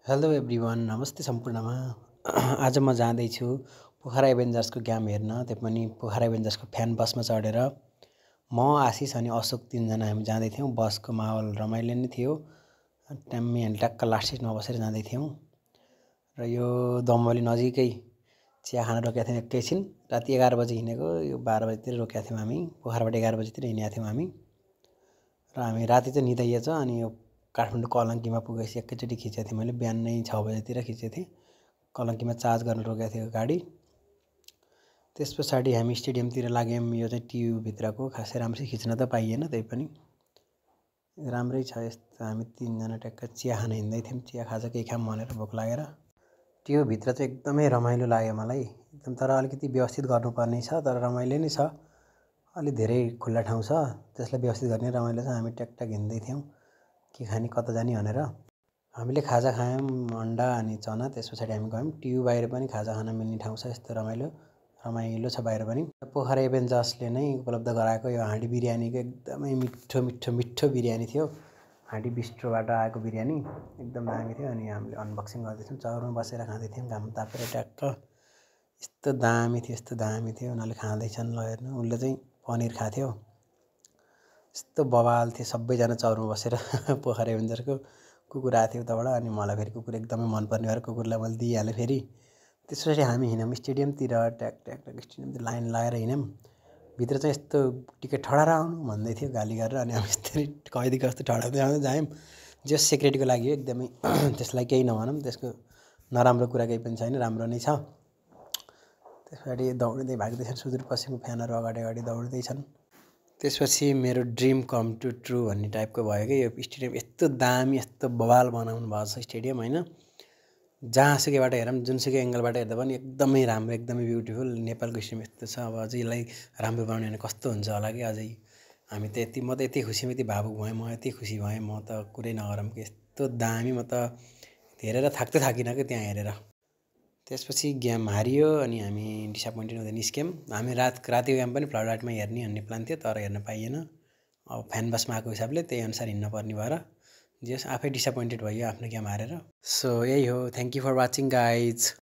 Hello everyone, नमस्ते सम्पूर्णमा। आज म जाँदैछु पोखरा एभेन्जर्सको गेम हेर्न, त्यो पनि पोखरा एभेन्जर्सको फ्यान बसमा चढेर। म, आशिष अनि अशोक तीनजना हामी जाँदै थियौँ। बसको माहौल रमाइलो नै थियो। हामी ट्याक्क लास्ट सिटमा बसेर जाँदै थियौँ र यो दमबली नजिकै चिया खान रोकेका थियौँ एकैछिन। राति 11 बजे हिँडेको, यो 12 बजेतिर रोकेका थियौँ हामी। पोखराबाट 11 बजेतिर हिँडेका थियौँ हामी र हामी राति चाहिँ निदाइएछ। अनि यो काठमाडौँ कलङ्कीमा पुगेपछि एकैचोटि खिचेको थिएँ मैले, बिहान नै 6 बजेतिर खिचेको थिएँ। कलङ्कीमा चार्ज गर्न रोकेको थियो गाडी। त्यस पछाडि हामी स्टेडियमतिर लाग्यौँ। यो चाहिँ टियुभित्रको, खासै राम्ररी खिच्न त पाइएन, त्यही पनि राम्रै छ। यस्तो हामी तीनजना ट्याक्क चिया खान हिँड्दै थियौँ। चिया खाजा केही खाऊँ भनेर भोक लागेर। टियुभित्र चाहिँ एकदमै रमाइलो लाग्यो मलाई एकदम, तर अलिकति व्यवस्थित गर्नुपर्ने छ, तर रमाइलो नै छ। अलि धेरै खुल्ला ठाउँ छ, त्यसलाई व्यवस्थित गर्ने रमाइलो छ। हामी ट्याकट्याक हिँड्दै थियौँ के खाने कता जाने भनेर। हामीले खाजा खायौँ, अन्डा अनि चना। त्यस पछाडि हामी गयौँ टियु बाहिर पनि खाजा खान मिल्ने ठाउँ छ। यस्तो रमाइलो छ बाहिर पनि। पोखरा एभेन्जर्सले नै उपलब्ध गराएको यो हाँडी बिरयानीको एकदमै मिठो बिरयानी थियो। हाँडी बिस्ट्रोबाट आएको बिरयानी एकदम दामी थियो। अनि हामीले अनबक्सिङ गर्दैथ्यौँ, चौरमा बसेर खाँदै थियौँ घाम तापेर ट्याक्क। यस्तो दामी थियो। उनीहरूले खाँदैछन्, ल हेर्नु। उसले चाहिँ पनिर खाएको थियो, यस्तो बवाल थियो। सबैजना चौरमा बसेर पोखरा एभेन्जर्सको कुकुर आएको थियो उताबाट। अनि मलाई फेरि कुकुर एकदमै मनपर्ने भएर कुकुरलाई मैले दिइहालेँ फेरि। त्यसपछि हामी हिँड्यौँ स्टेडियमतिर, ट्याक स्टेडियमतिर लाइन लगाएर हिँड्यौँ। भित्र चाहिँ यस्तो टिकट ठडाएर आउनु भन्दै थियो गाली गरेर। अनि हामी यस्तरी कैदीको जस्तो ठडाउँदै जायौँ। जो सेक्युरिटीको लागि हो एकदमै त्यसलाई केही नभनौँ, त्यसको नराम्रो कुरा केही पनि छैन, राम्रो नै छ। त्यस पछाडि दौडिँदै भाग्दैछन्, सुदूरपश्चिमको फ्यानहरू अगाडि दौड्दैछन्। त्यसपछि मेरो ड्रिम कम टु ट्रु भन्ने टाइपको भयो कि यो स्टेडियम। यस्तो दामी, यस्तो बवाल बनाउनु भएको छ स्टेडियम, होइन? जहाँसुकैबाट हेरौँ, जुनसुकै एङ्गलबाट हेर्दा पनि एकदमै राम्रो, एकदमै ब्युटिफुल। नेपालको स्टेडियम यस्तो छ, अब अझै यसलाई राम्रो बनाउने भने कस्तो हुन्छ होला कि अझै। म त यति खुसी, यति भावुक भएँ, म यति खुसी भएँ, म त कुरै नगरौँ कि। यस्तो दामी, म त हेरेर थाकिनँ कि त्यहाँ हेरेर। त्यसपछि गेम हारियो अनि हामी डिसएपोइन्टेड हुँदै निस्क्यौँ। हामी रातिको गेम पनि फ्लड आउटमा हेर्ने भन्ने प्लान थियो, तर हेर्न पाइएन। अब फ्यान बसमा आएको हिसाबले त्यही अनुसार हिँड्न पर्ने भएर जे होस्, आफै डिसएपोइन्टेड भयो आफ्नो गेम हारेर। सो यही हो। Thank you for watching guys.